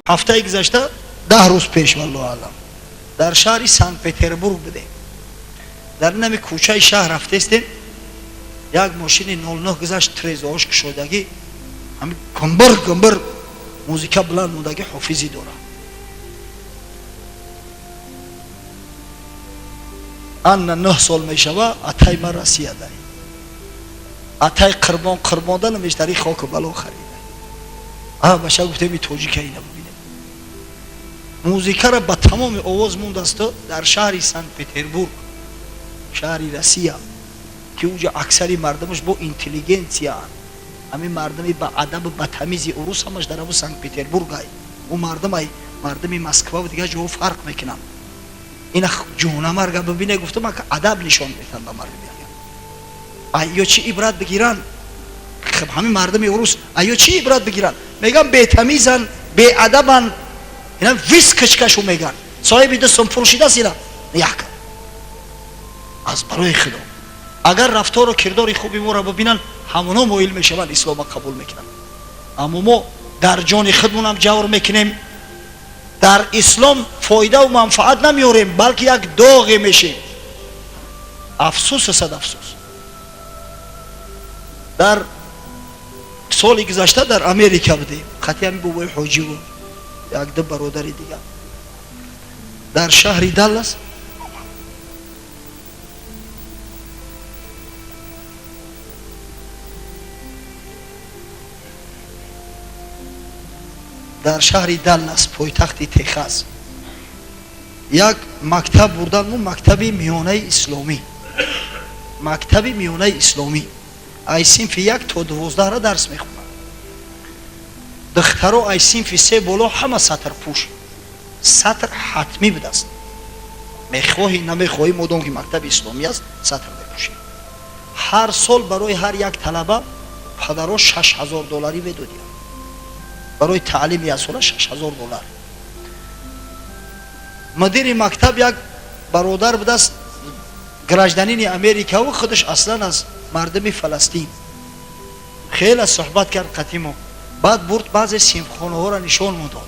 Ҳафтаи гузашта, 10 рӯз пеш, валлоҳу аълам, дар шаҳри Санкт Петербург будем. Дар нами кӯчаи шаҳр рафтестем, як мошини 09 гузашт, трезоҳош кушодагӣ, ҳами гумбир гумбир музика баланд мондагӣ, ҳофизӣ дорад. Анна 9 сол мешава, атай ман Россия дай, атай қирбон қирбонда намештари хоку бало харида. А баша гуфтем, и тоҷика ина бибинем, музикара ба тамоми овоз мондасту. Дар шаҳри Санкт Петербург, шаҳри Россия, ки унҷо аксари мардумаш бо интеллигенсияанд, ҳамин мардуми ба адабу ба тамизи урус ҳамаш дар ҳамун Санкт Петербург ай. Ӯ мардум ай мардуми Москваву дигар ҷоҳо фарқ мекунанд. Ина ҷонамарга бибине, гуфтам, ака адаб нишон метан ба мардум, ё чӣ ибрат бигиранд? Ҳамин мардуми урус ё чӣ ибрат бигиранд? Меган, бетамизан, беадабан, ина выскочка шу меган. Соҳиби 2 сом пул шидааст, ина як аз барои Худо, агар рафтору кирдори хуби моро бибинанд, ҳамоно моил мешаванд, ислома қабул мекунанд. Аммо мо дар ҷони худмонам ҷавр мекунем, дар ислом фоидаву манфаат намеорем, балки як доғе мешем. Афсӯс, сад афсӯс. Дар соли гузашта дар Америка будем, қати ҳами бобои ҳоҷиву як ду бародари дигар, дар шаҳри Даллас. Дар шаҳри Даллас, пойтахти Техас, як мактаб бурдан мо, мактаби миёнаи исломӣ. Мактаби миёнаи исломӣ ай синфи 1 то 12-ра дарс мехонад. Духтаро ай синфи 3 боло ҳама сатрпӯш, сатр ҳатмӣ будааст. Мехоҳӣ, намехоҳӣ, модом ки мактаби исломӣ аст, сатр мепӯшӣ. Ҳар сол барои ҳар як талаба падаро 6000 долларӣ медодиям барои таълими яксола, 6000 доллар. Мудири мактаб як бародар будааст, гражданин и Америкаву худаш аслан аз мардуми Фаластин. Хеле суҳбат кард қатимо. Баъд бурд, баъзе синфхонаҳоро нишон дод.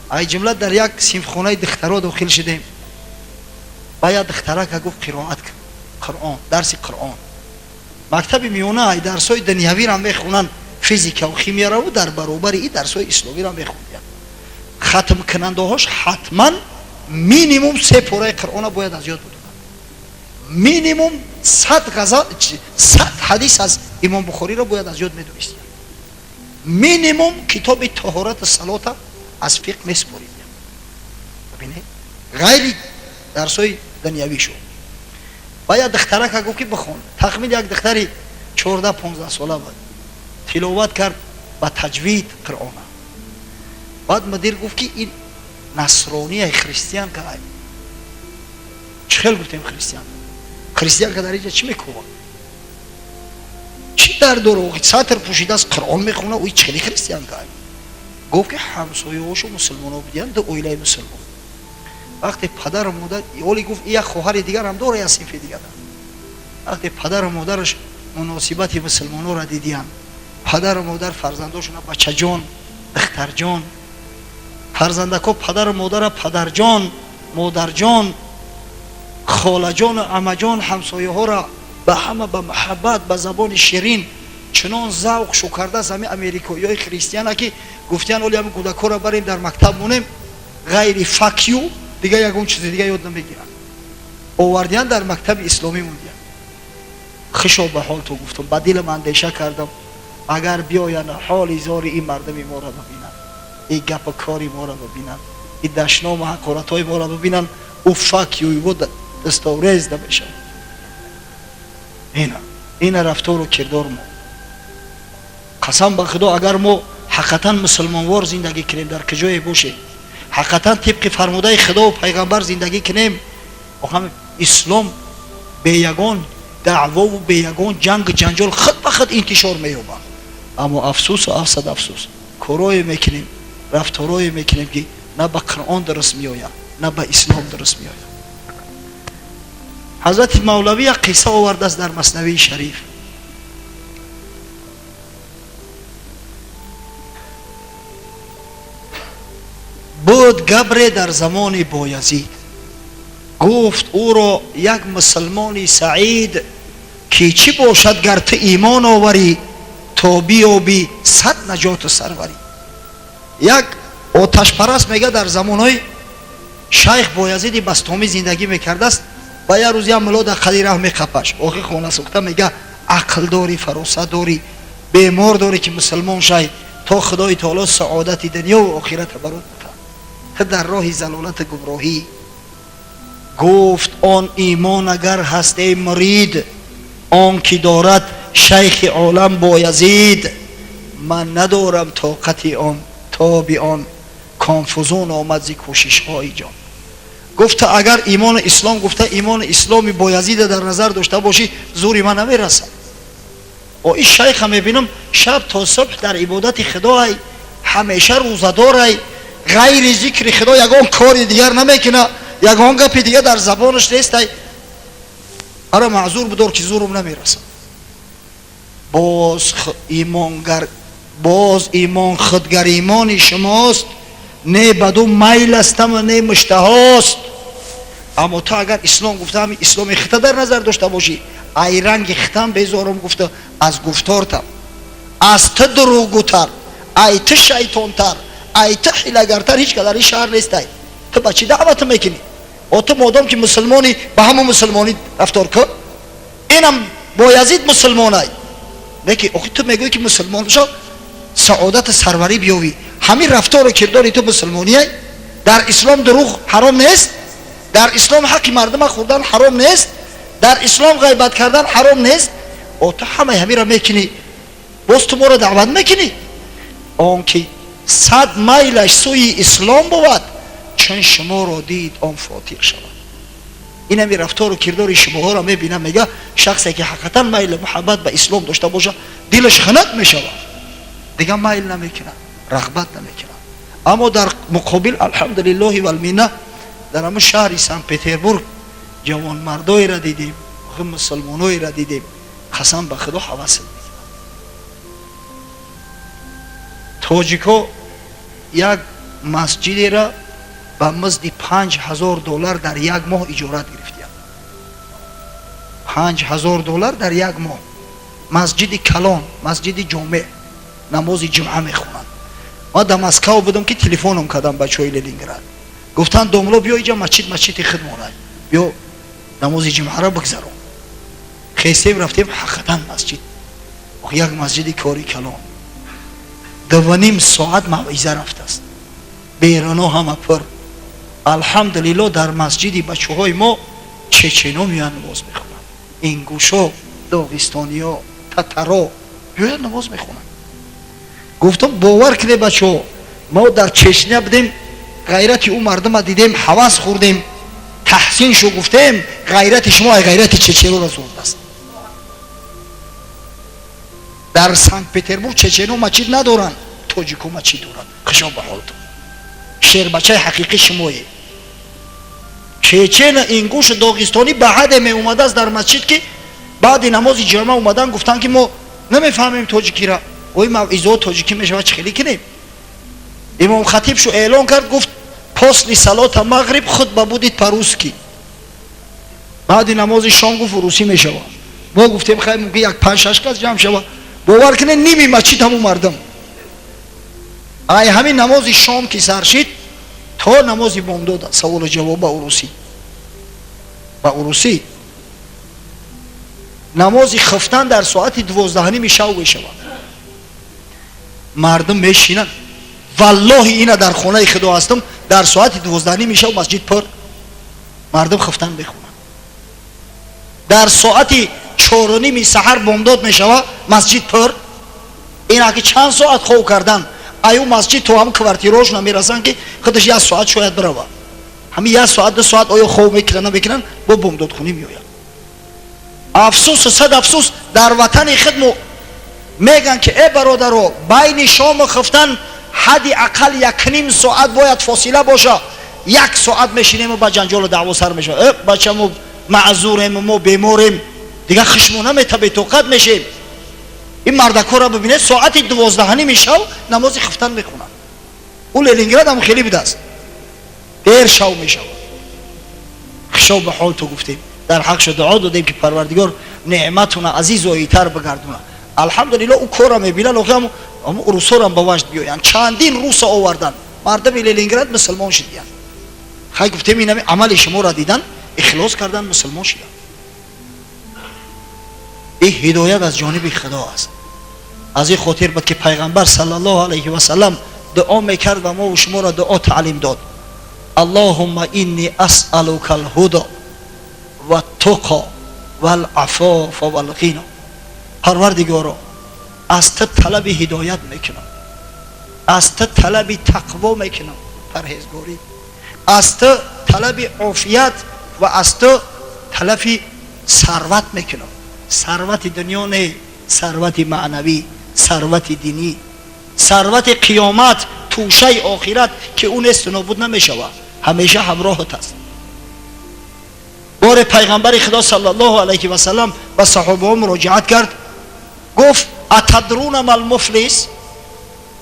Ай ҷумла дар як синфхонаи духтаро дохил шудем. Ба як духтарака гуфт: «Қироат кун Қуръон, дарси Қуръон». Мактаби миёна ай дарсҳои дунявиро мехонанд, физикаву химияраву дар баробари и дарсҳои исломиро мехондиям. Хатмкунандаҳош ҳатман минимум се пораи Қуръона бояд аз ёд будонанд, минимум 100 ғазал, 100 ҳадис аз Имом Бухориро бояд аз ёд медонистиям, минимум китоби тоҳорату салота аз фиқҳ месупоридиям. Бибинед, ғайри дарсҳои дунявӣ шуд. Ба як духтарака гуфт, ки бихон. Тахмин як духтари 14-15 сола буд. Тиловат кард ба таҷвид Қуръона. Баъд мудир гуфт, ки ин насрония, христианка ай. Чӣ хел гуфтем, христиан? Христианка дар инҷа чӣ мекунад? Чӣ дар дора? Сатр пӯшидааст, Қуръон мехона, ӯ чӣ хели христианка ай? Гуфт, ки ҳамсояҳошо мусулмоно будиянд, ду оилаи мусулмон. Вақте падару модар оли, гуфт, як хоҳари дигарам дора, як синфи дигар. Вақте падару модараш муносибати мусулмонора дидиянд, падару модар фарзандошона бачаҷон, духтарҷон, фарзандако падару модара падарҷон, модарҷон, холаҷону амаҷон, ҳамсояҳоро ба ҳама ба муҳаббат, ба забони ширин, чунон завқ шу кардааст ҳами америкоиҳои христиана, ки гуфтиян, оли ҳами кӯдакҳоро барем, дар мактаб монем, ғайри fuck you дига ягон чизи дига ёд намегиранд. Овардиян, дар мактаби исломӣ мондиян. Хишо ба ҳол ту, гуфтам, ба дилам андеша кардам, агар биёянд, ҳоли зори ин мардуми моро бибинанд, ин гапу кори моро бибинанд, ин дашному ҳақоратҳои моро бибинанд, ӯ fuck you мо дастоврез намешавад. Ина рафтору кирдор мо. Қасам ба Худо, агар мо ҳақиқатан мусулмонвор зиндагӣ кунем, дар куҷое бошем, ҳақиқатан тибқи фармудаи Худову пайғамбар зиндагӣ кунем, ислом бе ягон даъвову бе ягон ҷангу ҷанҷол худ ба худ интишор меёбад. Аммо афсӯсу афсад афсӯс, корое мекунем, рафторое мекунем, ки на ба Қуръон дуруст меояд, на ба ислом дуруст меояд. Ҳазрати Мавлавӣ як қисса овардааст дар Маснавии Шариф. Габре дар замони Боязид, гуфт ӯро як мусулмони саид, ки чӣ бошад гар ту имон оварӣ, то биёбӣ сад наҷоту сарварӣ. Як оташпараст мега, дар замонҳои шайх Боязиди Бастомӣ зиндагӣ мекардааст ва як рӯз як мулло дар қади раҳ меқапаш. Охи хона сӯхта, мега, ақл дорӣ, фаросат дорӣ, бемор дорӣ, ки мусулмон шай, то Худои таоло саодати дунёву охирата барот бутад, дар роҳи залолату гумроҳӣ. Гуфт: он имон агар ҳаст, эй мурид, он ки дорад шайхи олам Боязид, ман надорам тоқати он, тоби он конфузун омад зи кӯшишҳои ҷон. Гуфта, агар имони ислом, гуфта, имони исломи Боязида дар назар дошта бошӣ, зури ман намерасад. О, ин шайха мебинам, шаб то субҳ дар ибодати худоай, ҳамеша рӯзадорай, ғайри зикри худо ягон кори дигар намекуна, ягон гапи дигар дар забонаш нестай. Ара маъзур бидор, ки зурум намерасад. Боз имонгар, боз имон худгар имони шумост, не баду майл астам, не муштаҳост. Аммо ту агар ислом, гуфта, ҳами исломи хита дар назар дошта бошӣ, ай ранги хитам безорум, гуфта, аз гуфтортам, аз ту дурӯғгӯтар, ай ту шайтонтар, ай ту ҳилагартар ҳеҷ ка дар ин шаҳр нестай. Ту ба чӣ даъват мекунӣ? О, ту модом ки мусулмонӣ, ба ҳамон мусулмонӣ рафтор кун. Инам Боязид мусулмонай, леки охи ту мегӯӣ, ки мусулмон шо, саодати сарварӣ биёвӣ. Ҳамин рафтору кирдори ту мусулмоние? Дар ислом дурӯғ ҳаром нест? Дар ислом ҳаққи мардума хӯрдан ҳаром нест? Дар ислом ғайбат кардан ҳаром нест? О, ту ҳамаи ҳаминро мекунӣ, боз ту моро даъват мекунӣ? Он ки сад майлаш сӯи ислом бувад, чун шуморо дид, он фотиҳ шавад. Ин ҳами рафтору кирдори шумоҳоро мебинам, мега, шахсе ки ҳақиқатан майли муҳаббат ба ислом дошта бошад, дилаш хунак мешавад, дигар майл намекунад, рағбат намекунад. Аммо дар муқобил, алҳамдулиллоҳи валминна, дар ҳамун шаҳри Санкт Петербург ҷавонмардоеро дидем, мусулмоноеро дидем, қасам ба Худо, ҳавасат мекунад. Тоҷико як масҷидеро ба мизди 5000 доллар дар як моҳ иҷорат гирифтиянд. 5000 доллар дар як моҳ. Масҷиди калон, масҷиди ҷомеъ, намози ҷумъа мехонанд. Ма дар Москав будам, ки телефоном кардам бачаҳои Ленинград, гуфтанд: домло, биё иҷа, масҷид масҷиди худмонай, биё, намози ҷумъаро бигзарон. Хестем, рафтем. Ҳақиқатан масҷид як масҷиди кори калон. 2.5 соат мавъиза рафтааст, берано ҳама пур. Алҳамдулилло, дар масҷиди бачаҳои мо чечено меоянд, намоз мехонанд, ингушо, доғистониё, татаро меоянд, намоз мехонанд. Гуфтам: бовар кунед, бачаҳо, мо дар Чечня будем, ғайрати ӯ мардума дидем, ҳавас хӯрдем, таҳсин шу гуфтем, ғайрати шумо ай ғайрати чеченора зурдааст. Дар Санкт Петербург чечено масҷид надоранд, тоҷико масҷид доранд. Хушо ба ҳолтон, шербачаи ҳақиқӣ шумое. Чечена, ингушу доғистонӣ ба ҳаде меомадааст дар масҷид, ки баъди намози ҷамъа омадан, гуфтанд, ки мо намефаҳмем тоҷикира, ой, мавъизао тоҷикӣ мешавад, чӣ хеле кунем? Имом хатиб шу эълон кард, гуфт: после салота мағриб хутба будет по-русски. Баъди намози шом, гуфт, русӣ мешавад. Мо гуфтем: хай, мумкин як панҷ шаш кас ҷамъ шавад. Бовар кунед, ними масҷид ҳамун мардум. Ай ҳамин намози шом ки сар шид, то намози бомдода саволу ҷавоб ба урусӣ, ба урусӣ. Намози хифтан дар соати 12:30 шав мешавад, мардум мешинанд. Валлоҳи, ина дар хонаи худо ҳастам, дар соати 12:30 шав масҷид пур, мардум хифтан мехонанд. Дар соати 4:30 саҳар бомдод мешавад, масҷид пур. Ина ки чанд соат хов кардан, аю масҷид то ҳам квартираошона мерасанд, ки худаш як соат шояд бирава. Ҳамин як соат, 2 соат оё хов мекунанд, намекунанд, бо бомдодхунӣ меоянд. Афсӯсу сад афсӯс, дар ватани худмо мегӯянд, ки э бародаро, байни шому хифтан ҳадди ақал 1.5 соат бояд фосила боша. Як соат мешинему ба ҷанҷолу даъво сар мешавад. Э бача, мо маъзурем, мо беморем, дигар хишмо намета, бетоқат мешем. Ин мардакҳоро бибинед, соати 12:30 шав намози хифтан мехонанд. Ӯ Ленинградам хеле будааст. Дер шав мешавад. Хушо ба ҳол ту гуфтем, дар ҳақшо дуо додем, ки Парвардигор неъматуна азизу оитар бигардуна. Алҳамдулилло, ӯ кора мебинад, охи ҳаму русорам ба ваҷд биёянд. Чандин руса овардан, мардами Ленинград мусулмон шидиянд. Хай, гуфтем, инами амали шуморо дидан, ихлос кардан, мусулмон шиданд. Ин ҳидоят аз ҷониби Худо аст. Аз ин хотир буд, ки Пайғамбар саллаллоҳу алайҳи васаллам дуо мекард ва мову шуморо дуо таълим дод: «Аллоҳумма инни асъалука алҳудо ваттуқо валафофа валғино». Парвардигоро, аз ту талаби ҳидоят мекунам, аз ту талаби тақво мекунам, парҳезгорӣ, аз ту талаби офият ва аз ту талаби сарват мекунам. Сарвати дунё не, сарвати маънавӣ, сарвати динӣ, сарвати қиёмат, тӯшаи охират, ки ӯ несту нобуд намешавад, ҳамеша ҳамроҳат аст. Боре Пайғамбари Худо саллаллоҳу алайҳи васаллам ба саҳобаҳо муроҷиат кард, гуфт: «Атадруна мал муфлис?»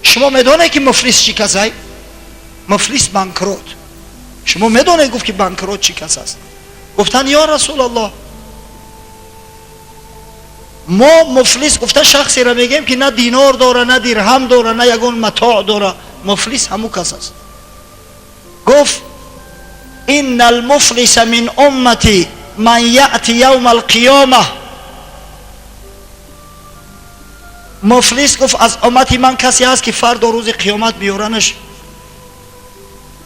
Шумо медонед, ки муфлис чӣ касай? Муфлис, банкрот. Шумо медонед, гуфт, ки банкрот чӣ кас аст? Гуфтанд: «Ё Расулаллоҳ, мо муфлис гуфта шахсеро мегӯем, ки на динор дора, на дирҳам дора, на ягон матоъ дора. Муфлис ҳамун кас аст». Гуфт: «Инна алмуфлиса мин уммати ман яъти явма алқиёма». Муфлис, гуфт, аз уммати ман касе ҳаст, ки фардо рӯзи қиёмат биёранаш,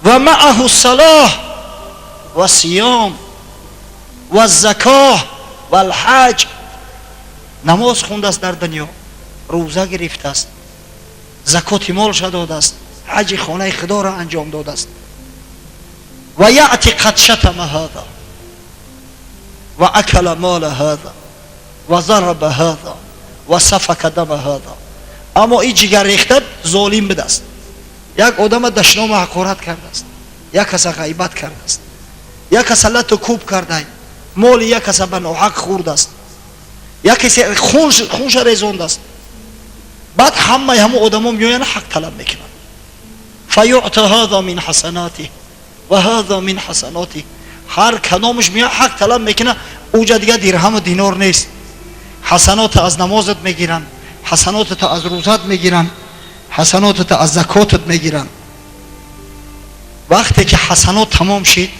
ва маъаҳу салоҳ ва сиём ва закоҳ валҳаҷ. Намоз хундааст дар дунё, рӯза гирифтааст, закоти молша додааст, ҳаҷи хонаи Худоро анҷом додааст. Ва яъти қад шатама ҳаза ва акала мола ҳаза ва зараба ҳаза ва сафака дама ҳаза. Аммо ин ҷигаррехта золим будааст, як одама дашнома ҳақорат кардааст, як каса ғайбат кардааст, як каса лату кӯб кардай, моли як каса ба ноҳақ хӯрдааст, як касе хунша резондааст. Баъд ҳамаи ҳамун одамо меоянд, ҳақ талаб мекунанд. Фаюъта ҳаза мин ҳасанатиҳ ва ҳаза мин ҳасанотиҳ. Ҳар кадомаш меояд, ҳақ талаб мекунад. Уҷа дига дирҳаму динор нест. Ҳасанота аз намозат мегиранд, ҳасанотата аз рӯзат мегиранд, ҳасанотата аз закотат мегиранд. Вақте ки ҳасанот тамом шид,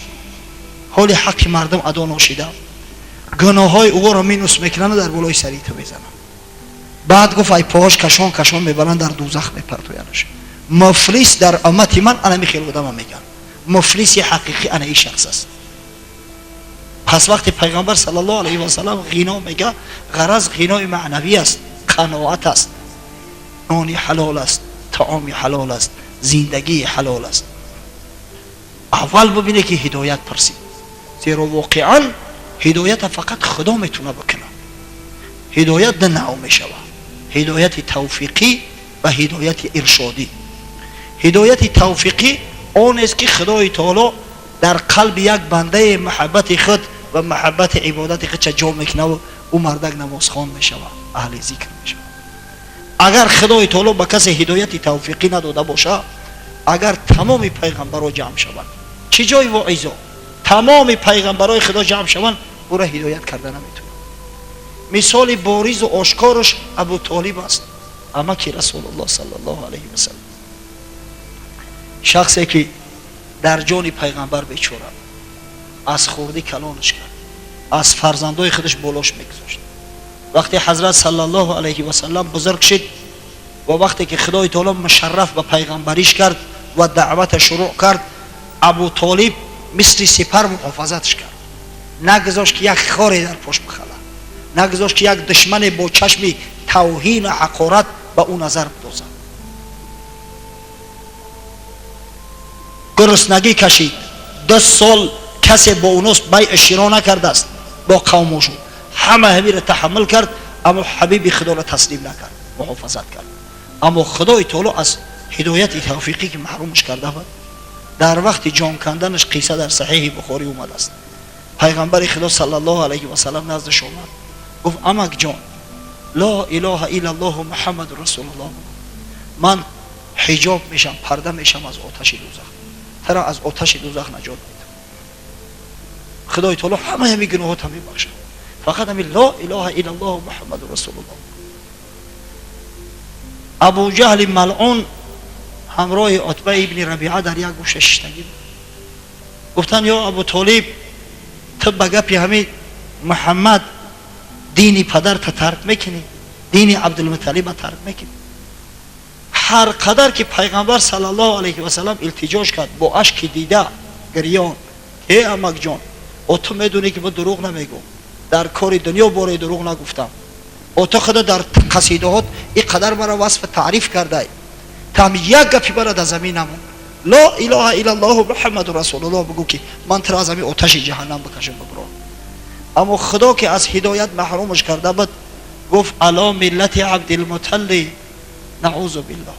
ҳоли ҳаққи мардум адо ношида, гуноҳҳои ӯро минус мекунанд, дар болои сари ту мезананд. Баъд гуфт, ай поҳош кашон кашон мебаранд, дар дӯзах мепартоянаш. Муфлис дар уммати ман анами хел одама мегӯянд. Муфлиси ҳақиқӣ ана ин шахс аст. Пас вақте Пайғамбар саллаллоҳу алайҳи васаллам ғино мега, ғараз ғинои маънавӣ аст, қаноат аст, нони ҳалол аст, таоми ҳалол аст, зиндагии ҳалол аст. Аввал бубине, ки ҳидоят пурсид, зеро воқеан ҳидоята фақат Худо метавона бикунад. Ҳидоят ду навъ мешавад: ҳидояти тавфиқӣ ва ҳидояти иршодӣ. Ҳидояти тавфиқӣ он аст, ки Худои Таоло дар қалби як бандаи муҳаббати худ ва муҳаббати ибодати худша ҷо мекунаву ӯ мардак намозхон мешавад, аҳли зикр мешавад. Агар Худои Таоло ба касе ҳидояти тавфиқӣ надода бошад, агар тамоми пайғамбарҳо ҷамъ шаванд, чӣ ҷои воизо, тамоми пайғамбарҳои Худо ҷамъ шаванд, ӯро ҳидоят карда наметавонад. Мисоли боризу ошкораш Абу Толиб аст, амаки Расулуллоҳ саллаллоҳу алайҳи васаллам, шахсе ки дар ҷони Пайғамбар бечора аз хурдӣ калонаш кард, аз фарзандои худаш болош мегузошт. Вақте Ҳазрат саллаллоҳу алайҳи васаллам бузург шид ва вақте ки Худои Таоло мушарраф ба пайғамбариш кард ва даъвата шурӯъ кард, Абу Толиб мисли сипар муҳофазатш кард, нагузошт, ки як хоре дар пош бихала, нагузошт, ки як душмане бо чашми тавҳину ҳақорат ба ӯ назар бидозад. Гуруснагӣ кашид 2 сол, касе бо унос байъ широ накардааст, бо қавмошу ҳама ҳамиро таҳаммул кард, аммо ҳабиби Худоро таслим накард, муҳофазат кард. Аммо Худои Таоло аз ҳидояти тавфиқӣ ки маҳрумаш карда буд, дар вақти ҷон канданаш, қисса дар Саҳеҳи Бухорӣ омадааст, Пайғамбари Худо саллаллоҳу алайҳи васаллам наздаш омад, гуфт: «Амак ҷон, ло илоҳа иллаллоҳу Муҳаммаду расулуллоҳ, ман ҳиҷоб мешам, парда мешам аз оташи дӯзах». Тара аз оташи дӯзах наҷот медам. Худои таоло ҳамаи ҳамин гуноҳота мебахшад. Фақат ҳамин ло илоҳа иллаллоҳ Муҳаммаду расулуллоҳ. Абуҷаҳли малъун ҳамроҳи Утба ибни Рабиа дар як гӯша шиштагӣ буд. Гуфтанд: ё Абу Толиб, ту ба гапи ҳамин Муҳаммад дини падарта тарк мекунӣ, дини Абдулмуталиба тарк мекунӣ? Ҳар қадар ки Пайғамбар саллаллоҳу алайҳи васалам илтиҷош кард, бо ашки дида гирён: э амакҷон, о ту медонӣ, ки мо дурӯғ намегӯм, дар кори дунё боре дурӯғ нагуфтам. О ту худо дар қасидаҳот ин қадар мара васф таъриф кардай, там як гапи мара дар замин намон, ло илоҳа иллаллоҳу Муҳаммаду расулуллоҳ бигӯ, ки ман туро аз ҳамин оташи ҷаҳаннам бикашам, бибуром. Аммо Худо, ки аз ҳидоят маҳрумаш карда буд, гуфт: ало миллати Абдилмуталлиб, наъузу биллоҳ.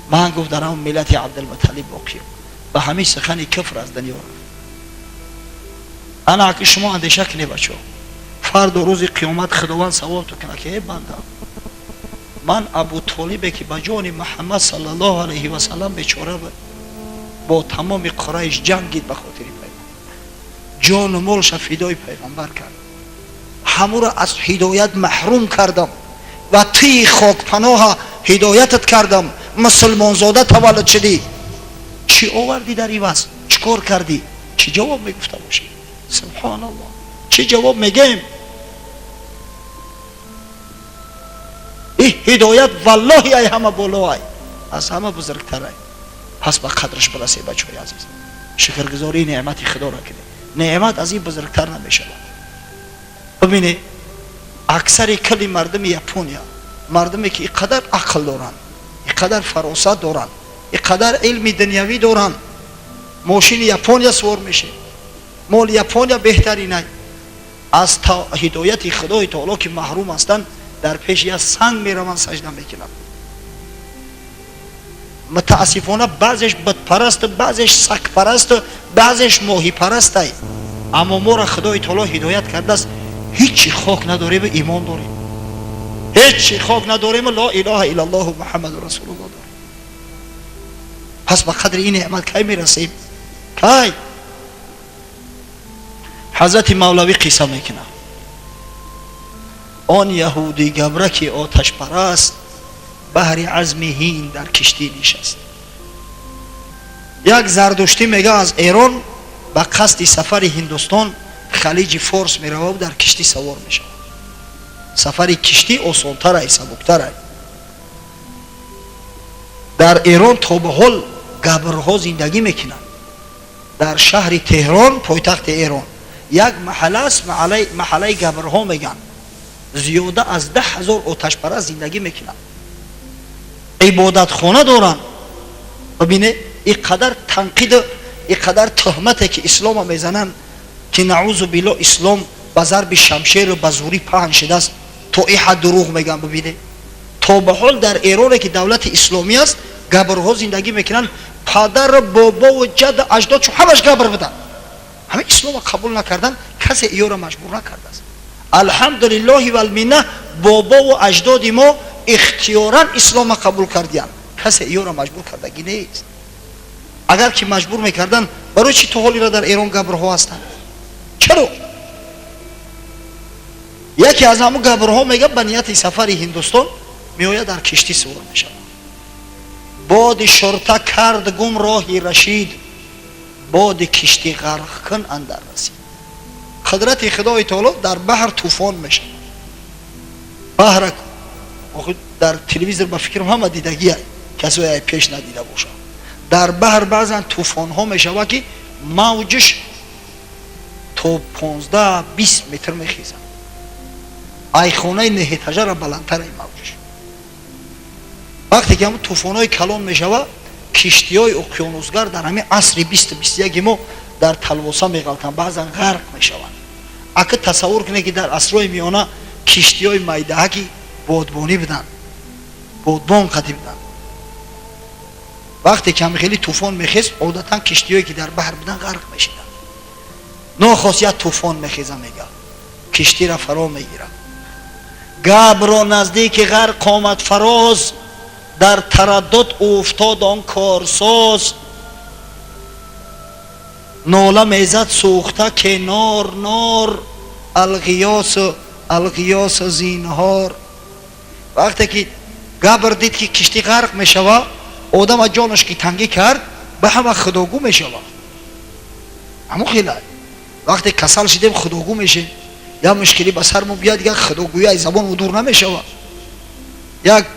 Ман, гуфт, дар ҳамон миллати Абдулмуталлиб боқиям. Ба ҳамин сухани куфр аз дунё рафт. Ана аки шумо андеша кунед, бачаҳо. Фардо рӯзи қиёмат Худованд савол ту кунад, ки э банда, ман Абутолибе, ки ба ҷони Муҳаммад саллаллоҳу алайҳи васалам бечора буд, бо тамоми Қурайш ҷангид, ба хотири Пайғамбар ҷону молша фидои Пайғамбар кард, ҳамуро аз ҳидоят маҳрум кардам ва туи хокпаноҳа ҳидоятат кардам, мусулмонзода таваллуд шудӣ, чӣ овардӣ дар иваз? Чӣ кор кардӣ? Чӣ ҷавоб мегуфта бошӣ? Субҳоналлоҳ, чӣ ҷавоб мегӯем? И ҳидоят валлоҳи ай ҳама болоай, аз ҳама бузургтарай. Пас ба қадраш бирасе, бачаҳои азиз. Шукргузории неъмати Худоро кунед. Неъмат аз ин бузургтар намешавад. Бибинед, аксари кулли мардуми Япония, мардуме ки ин қадар ақл доранд, ин қадар фаросат доранд, ин қадар илми дунявӣ доранд, мошини Япония сувор мешед, моли Япония беҳтаринай, аз ҳидояти Худои таоло ки маҳрум ҳастанд, дар пеши як санг мераванд, сажда мекунанд. Мутаассифона, баъзеш бутпарасту, баъзеш сагпарасту, баъзеш моҳипарастай. Аммо моро Худои таоло ҳидоят кардааст. Ҳичи хок надорему имон дорем, ҳечи хок надорему ло илоҳа иллаллоҳу Муҳаммаду расулуллоҳ дорем. Пас ба қадри ин неъмат кай мерасем, кай? Ҳазрати Мавлавӣ қисса мекунад: он яҳуди габраки оташпараст баҳри азми ҳинд дар киштӣ нишаст. Як зардуштӣ, мега, аз Эрон ба қасди сафари Ҳиндустон Халиҷи Форс меравад, дар киштӣ савор мешавад. Сафари киштӣ осонтарай, сабуктарай. Дар Эрон то ба ҳол габрҳо зиндагӣ мекунанд. Дар шаҳри Теҳрон, пойтахти Эрон, як маҳалла аст, маҳаллаи габрҳо мегӯянд. Зиёда аз 10 000 оташпараст зиндагӣ мекунанд, ибодатхона доранд. Бибине, ин қадар танқиду ин қадар тӯҳмате ки ислома мезананд, ки наъузу билло ислом ба зарби шамшеру ба зӯрӣ паҳн шудааст, то ин ҳад дурӯғ мегӯянд. Бибине, то ба ҳол дар Эроне, ки давлати исломӣ аст, габрҳо зиндагӣ мекунанд. Падару бобову ҷаду аҷдодшу ҳамаш габр буданд, ҳама ислома қабул накарданд. Касе иёро маҷбур накардааст. Алҳамдулиллоҳи валминна, бобову аҷдоди мо ихтиёран ислома қабул кардиянд, касе иёро маҷбур кардагӣ нест. Агар ки маҷбур мекарданд, барои чӣ то ҳолира дар Эрон габрҳо ҳастанд? Чаро? Яке аз ҳамун габрҳо, мега, ба нияти сафари Ҳиндустон меояд, дар киштӣ сувор мешавад. Боди шурта кард гум роҳи рашид, боди киштӣ ғарқ кун андар расид. Қудрати Худои таоло, дар баҳр тӯфон мешавад. Баҳра дар телевизор, ба фикрам, ҳама дидагия, касое пеш надида бошад. Дар баҳр баъзан тӯфонҳо мешавад, ки мавҷиш то 15-20 метр мехезад, айхонаи неҳетажара баландтар ай мавҷиш. Вақте ки ҳамн тӯфонҳои калон мешавад, киштиҳои уқёнусгар дар ҳамин асри 20-21 мо дар талвоса меғалтанд, баъзан ғарқ мешаванд. Ака, тасаввур кунед, ки дар асрҳои миёна киштиҳои майдаҳаки бодбонӣ буданд, бодбон қатӣ буданд. Вақте ки ҳами хеле тӯфон мехест, одатан киштиҳое, ки дар баҳр буданд, ғарқ мешиданд. Нохост як тӯфон мехеза, мега, киштиро фаро мегирад. Габро наздики ғарқ омад фароз, дар тараддуд уфтод он корсоз. Нола мезад сӯхта ке нор нор алғиёсу алғиёсу зинҳор. Вақте ки габр дид ки киштӣ ғарқ мешава, одам аз ҷонаш ки тангӣ кард, ба ҳама худогӯ мешава. Ҳамон хела вақте касал шидем, худогӯ мешем. Як мушкилӣ ба сармо биёяд, дигар худогӯӣ аз забон дур намешава. Як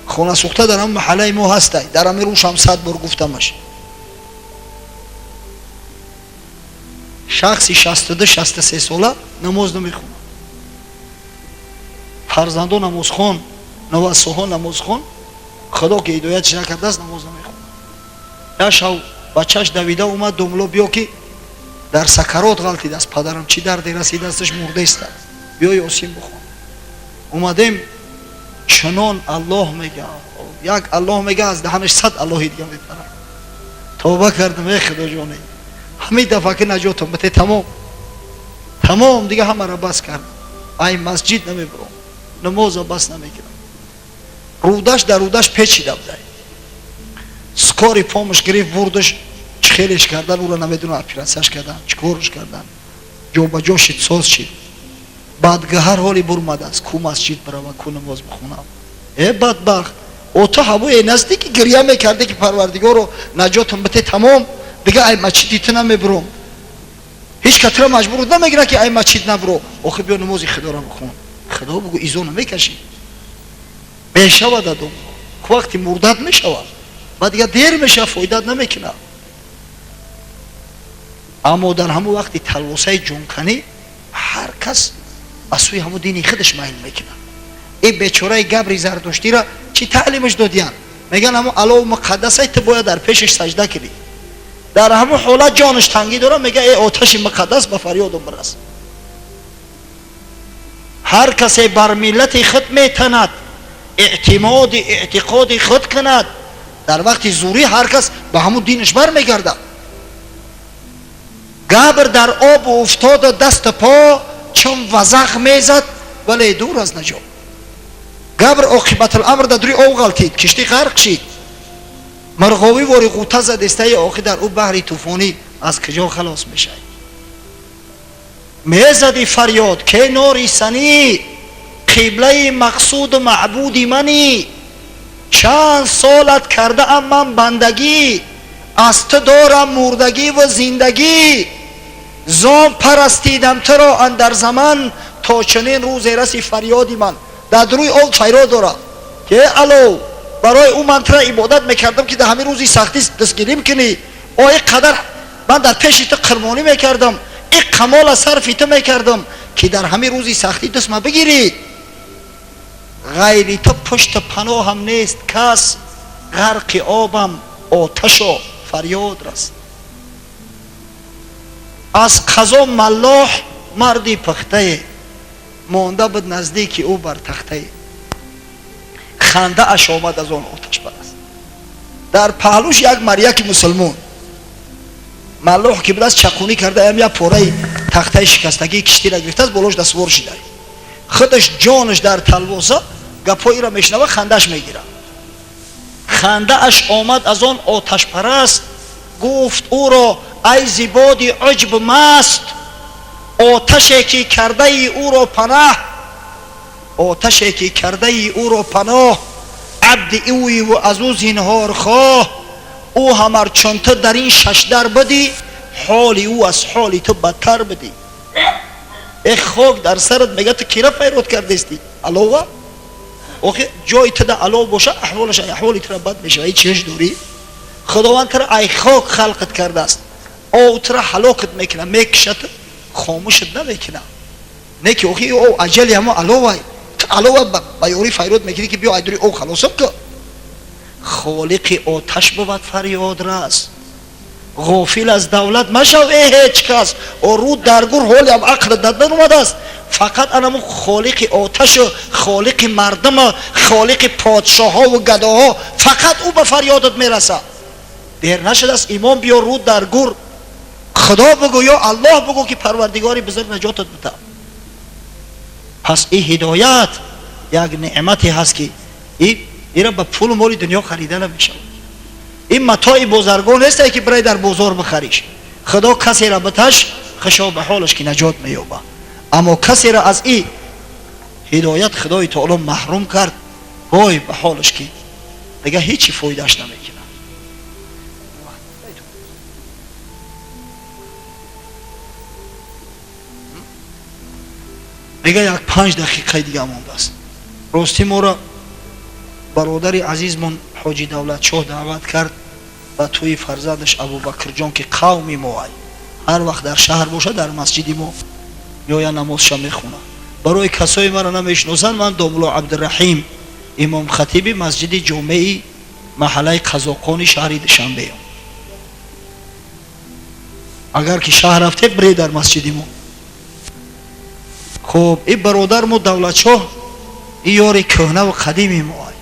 хонасӯхта дар ҳамн маҳаллаи мо ҳастай, дар ҳамин рӯшам 100 бор гуфтамаш. Шахси 62-63 сола намоз намехонад. Фарзандо намозхон, навасоҳо намозхон, худо ки ҳидоятш накардааст, намоз намехонад. Як шав бачаш давида омад: «Домло, биё ки дар сакарот ғалтидааст падарам, чӣ дарде расидасташ, мурдеста, биё ёсин бихон». Омадем, чунон Аллоҳ мега, як Аллоҳ мега, аз даҳанаш 100 Аллоҳи дига мепарад. Тавба кардам: «Э худоҷоне, ҳамин дафъа ки наҷотам бите, тамом, тамом, дига ҳамаро бас кардам, ай масҷид намебурам, намоза бас намекунам». Рудаш дар рудаш печида будай. Скорый помощь гирифт, бурдаш, чӣ хелеш кардан, ӯро намедонам, оператсияш кардан, чӣ корш кардан, ҷобаҷо шид, соз шид. Бадгаҳар ҳоли бурмадааст, ку масҷид барава, ку намоз бихонам. Э бадбахт, ото ҳавое наздики гирья мекарде ки парвардигоро наҷотам бите, тамом, дига ай масҷиди ту намебуром. Ҳеҷ катра маҷбур намегирад ки ай масҷид набуро. Охир биё намози худоро бихон, худо бугӯ, изо намекашӣ. Мешавад, адом вақти мурдат мешавад, ба дига дер мешавад, фоидат намекунад. Аммо дар ҳамон вақти талвосаи ҷонканӣ ҳар кас аз сӯи ҳамон дини худаш майл мекунад. Ин бечораи габри зардуштира чӣ таълимаш додиян? Меган ҳамон аллоҳу муқаддасай, ту бояд дар пешаш саҷда кунӣ. Дар ҳамон ҳолат ҷонаш тангӣ дора, мега: «Э оташи муқаддас, ба фарёдум бирас». Ҳар касе бар миллати худ метанад, эътимоди эътиқоди худ кунад. Дар вақти зурӣ ҳар кас ба ҳамон динаш бармегардад. Габр дар об уфтоду дасту по чун вазақ мезад, вале дур аз наҷот. Габр оқибатуламр дар дури об ғалтид, киштӣ ғарқ шид. Мурғовӣ вори ғута задестаи, охир дар ӯ баҳри тӯфонӣ аз куҷо халос мешавад? Мезади фарёд ке нори санӣ, қиблаи мақсуду маъбуди манӣ. Чанд солат кардаам ман бандагӣ, аз ту дорам мурдагӣ ва зиндагӣ. Зон парастидам туро андар заман, то чунин рӯзе раси фарёди ман. Дар рӯи об фарёд дорад ки алло, барои ӯ ман тура ибодат мекардам, ки дар ҳамин рӯзи сахтӣ дастгирим кунӣ. О ин қадар ман дар пеши ту қурбонӣ мекардам, ин қамола сарфи ту мекардам, ки дар ҳамин рӯзи сахтӣ дастма бигирӣ. Ғайри ту пушту паноҳам нест кас, ғарқи обам, оташо, фарёд рас. Аз қазо маллоҳ марди пухтае монда буд наздики ӯ бар тахтае. Хандааш омад аз он оташпараст. Дар паҳлӯш як маряки мусулмон маллоҳ ки будааст, чақунӣ карда, ам як пораи тахтаи шикастагии киштиро гирифтааст, болош даствор шида, худаш ҷонаш дар талвоса, гапҳоиро мешунава, хандааш мегирад. Хандааш омад аз он оташпараст, гуфт ӯро: «Ай зибоди уҷб маст, оташе ки кардаи ӯро панаҳ, оташе ки кардаи ӯро паноҳ, абди ӯиву аз ӯ зинҳорхоҳ. Ӯ ҳамар чун ту дар ин шашдар будӣ, ҳоли ӯ аз ҳоли ту бадтар будӣ». Э хок дар сарат, мега ту кира файрод кардести? Алова? Охи ҷои ту да алов боша, аҳволаш аҳволи тура бад мешава. Ҳеҷ чиаш дорӣ? Худованд тура ай хок халқат кардааст. Ов тура ҳалокат мекунад, мекушад, хомӯшат намекунад. Не ки охи ов аҷали ҳамо аловай, ту алова ба ёрӣ файрод мекунӣ, ки биё ай дури ов халосам ку. Холиқи оташ бувад фарёд рас, ғофил аз давлат машав, э ҳеҷ кас. О рӯ дар гур, ҳолиам ақл дадан омадааст. Фақат анаму холиқи оташу холиқи мардуму холиқи подшоҳову гадоҳо, фақат ӯ ба фарёдат мерасад. Дер нашудааст, имон биё, рӯ дар гур худо бугӯ, ё Аллоҳ бугӯ, ки парвардигори бузург наҷотат бита. Пас ин ҳидоят як неъмате ҳаст, ки ира ба пулу моли дунё харида намешавад. Ин матои бозаргон несте, ки бирай дар бозор бихариш. Худо касеро биташ хушо ба ҳолаш ки наҷот меёба, аммо касеро аз и ҳидоят Худои таоло маҳрум кард, вой ба ҳолаш ки дига ҳечи фоидааш намекунад. Дига як 5 дақиқаи дига мондааст. Ростӣ моро бародари азизмон Ҳоҷи Давлатшоҳ даъват кард ба тӯи фарзандаш Абубакрҷон, ки қавми мо ай, ҳар вақт дар шаҳр бошад, дар масҷиди мо меоя, намозша мехонад. Барои касое маро намешиносанд, ман домулло Абдураҳим, имомхатиби масҷиди ҷомеи маҳаллаи Қазоқони шаҳри Душанбеам. Агар ки шаҳр рафте, биред дар масҷиди мо. Хуб, и бародар мо Давлатшоҳ, и ёри кӯҳнаву қадими мо ай.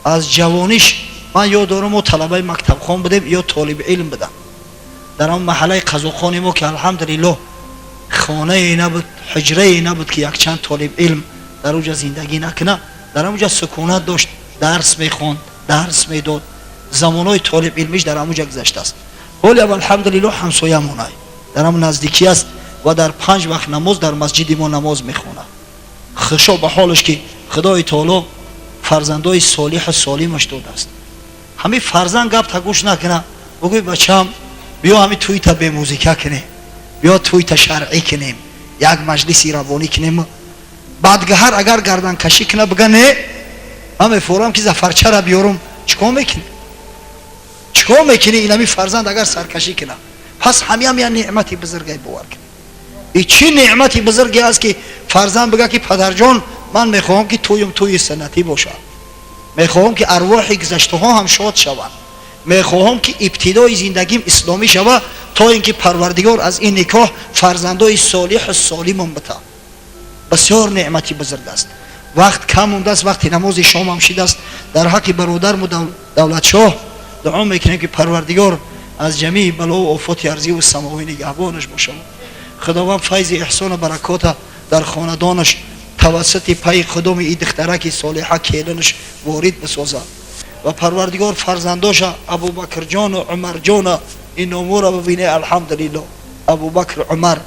Аз ҷавониш ман ёд дорам, мо талабаи мактабхон будем ё толиби илм будам. Дар он маҳаллаи Қазоқони мо, ки алҳамдулиллоҳ хонае набуд, ҳуҷрае набуд, ки якчанд толиб илм дар оҷа зиндагӣ накуна, дар ҳамуҷа сукунат дошт, дарс мехонд, дарс медод. Замонҳои толиб илмиш дар ҳамуҷа гузаштааст. Ҳолиам алҳамдулиллоҳ ҳамсоямонай, дар ҳам наздикӣ аст ва дар 5 вақт намоз дар масҷиди мо намоз мехонад. Хушо ба ҳолаш ки Худои таоло фарзандои солиҳу солимаш додааст. Ҳамин фарзанд гап та гӯш накуна, бигӯй: бачам, биё ҳамин тӯйта бемузика кунем, биё тӯйта шаръӣ кунем, як маҷлиси равонӣ кунем. Бадгаҳар агар гарданкашӣ куна, бига: не, ман мефорам ки зафарчара биёрум. Чикор мекунӣ? Чикор мекунӣ? Инами фарзанд агар саркашӣ куна, пас ҳамиам як неъмати бузургай, бовар кун. И чӣ неъмати бузурге аст, ки фарзанд бига ки падарҷон, ман мехоҳам, ки тӯюм тӯи саннатӣ бошад, мехоҳам, ки арвоҳи гузаштаҳо ҳам шод шаванд, мехоҳам, ки ибтидои зиндагим исломӣ шава, то ин ки Парвардигор аз ин никоҳ фарзандои солиҳу солимам бита. Бисёр неъмати бузург аст. Вақт кам мондааст, вақти намози шомам шидааст. Дар ҳаққи бародарму Давлатшоҳ дуо мекунем, ки Парвардигор аз ҷамии балову офоти арзиву самовӣ нигаҳбонаш бошад. Худованд файзи эҳсону баракота дар хонадонаш тавассути пайи қудуми и духтараки солиҳа келинаш ворид бисозад ва Парвардигор фарзандоша Абубакрҷону Умарҷона, ин номура бибине, алҳамдулилло, Абубакр, Умар,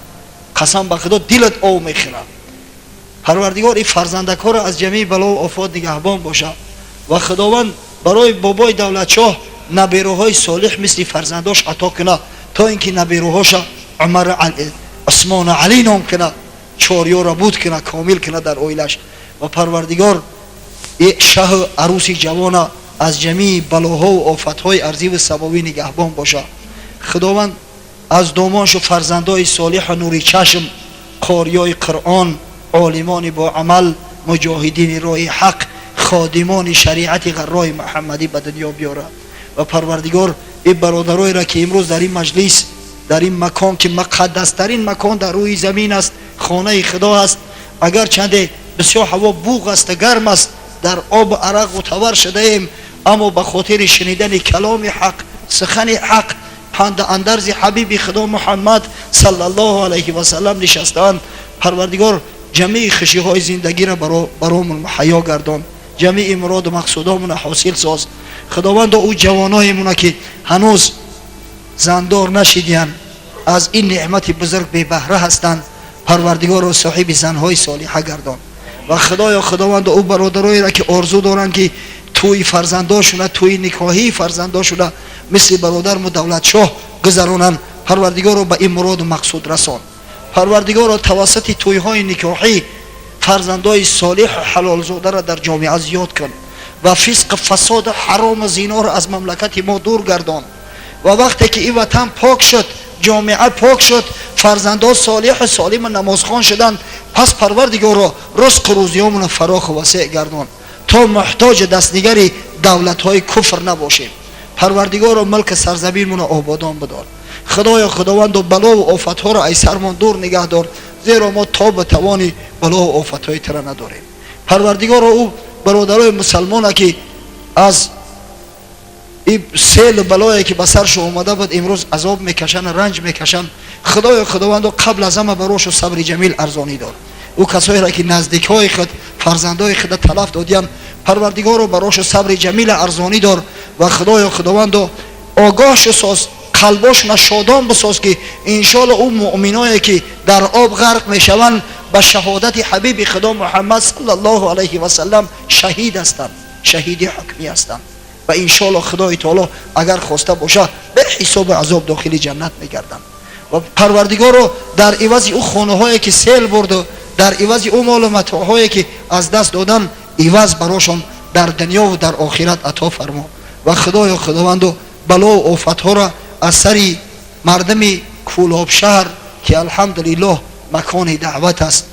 қасам ба Худо, дилат ов мехӯрад. Парвардигор ин фарзандакҳоро аз ҷамии балову офот нигаҳбон бошад ва Худованд барои бобои Давлатшоҳ набераҳои солиҳ мисли фарзандош ато кунад, то ин ки набераҳоша Умар, Усмону Алӣ ном кунад, чорёра буд кунад, комил кунад дар оилаш. Ва Парвардигор шаҳу арӯси ҷавона аз ҷамии балоҳову офатҳои арзиву самовӣ нигаҳбон бошад. Худованд аз домоншу фарзандои солиҳу нури чашм, қориёи Қуръон, олимони боамал, муҷоҳидини роҳи ҳақ, ходимони шариати ғаррои Муҳаммадӣ ба дунё биёрад. Ва Парвардигор ин бародароеро, ки имрӯз дар ин маҷлис, дар ин макон, ки муқаддастарин макон дар рӯи замин аст, хонаи Худо аст, агарчанде бисёр ҳаво буғ аст, гарм аст, дар об арақу тавар шудаем, аммо ба хотири шунидани каломи ҳақ, сухани ҳақ, панду андарзи ҳабиби Худо Муҳаммад саллаллоҳу алайҳи васаллам нишастаанд. Парвардигор ҷамии хушиҳои зиндагиро баромон муҳайё гардон, ҷамии муроду мақсудомона ҳосил соз. Худовандо, ӯ ҷавоноемона, ки ҳанӯз зандор нашидиянд, аз ин неъмати бузург бебаҳра ҳастанд, Парвардигорро соҳиби занҳои солиҳа гардон. Ва Худоё Худовандо, ӯ бародароеро, ки орзу доранд, ки тӯи фарзандошуна, тӯи никоҳии фарзандошуна мисли бародарму Давлатшоҳ гузаронанд, Парвардигорро ба ин муроду мақсуд расон. Парвардигорро тавассути тӯйҳои никоҳӣ фарзандои солиҳу ҳалолзодаро дар ҷомеа зиёд кун ва фисқу фасоду ҳарому зиноро аз мамлакати мо дур гардон. Ва вақте ки ин ватан пок шуд, ҷомеа пок шуд, фарзандо солиҳу солиму намозхон шуданд, пас Парвардигорро ризқу рӯзиёмона фароху васеъ гардон, то муҳтоҷи дастнигари давлатҳои куфр набошем. Парвардигоро, мулки сарзаминмона ободон бидор. Худоё Худованду, балову офатҳоро аз сармон дур нигаҳ дор, зеро мо тобу тавони балову офатҳои тира надорем. Парвардигоро, ӯ бародарои мусалмона, ки аз селу балое, ки ба саршо омада буд, имрӯз азоб мекашанд, ранҷ мекашанд, Худоё Худовандо, қабл аз ҳама барошу сабри ҷамил арзонӣ дор. Ӯ касоеро, ки наздикҳои худ, фарзандои худа талаф додиянд, Парвардигоро, барошу сабри ҷамила арзонӣ дор. Ва Худоё Худовандо, огоҳ шу соз. Қалбошона шодон бисоз, ки иншоалло ӯ муъминое, ки дар об ғарқ мешаванд, ба шаҳодати ҳабиби худо Муҳаммад саллаллоҳу алайҳи васаллам шаҳид ҳастанд, шаҳиди ҳукмӣ ҳастанд ва иншоалло Худои Таоло агар хоста боша, беҳисобу азоб дохили ҷаннат мегарданд. Ва Парвардигоро, дар ивази ӯ хонаҳое, ки сел бурду, дар ивази ӯ молу матоъҳое, ки аз даст додан, иваз барошон дар дунёву дар охират ато фармо. Ва Худоё, Худованду, балову офатҳоро аз сари мардуми Кӯлобшаҳр, ки алҳамдулиллоҳ макони даъват аст,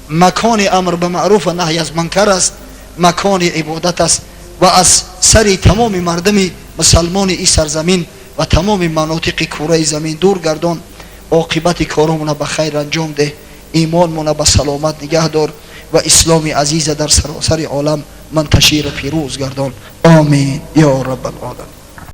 макони амр ба маъруф ва наҳй аз мункар аст, макони ибодат аст, ва аз сари тамоми мардуми мусалмони ин сарзамин ва тамоми манотиқи кураи замин дур гардон. Оқибати коромона ба хайр анҷом деҳ, имонмона ба саломат нигаҳ дор ва исломи азиза дар саросари олам манташиру пирӯз гардон. Омин ё раббалоламин.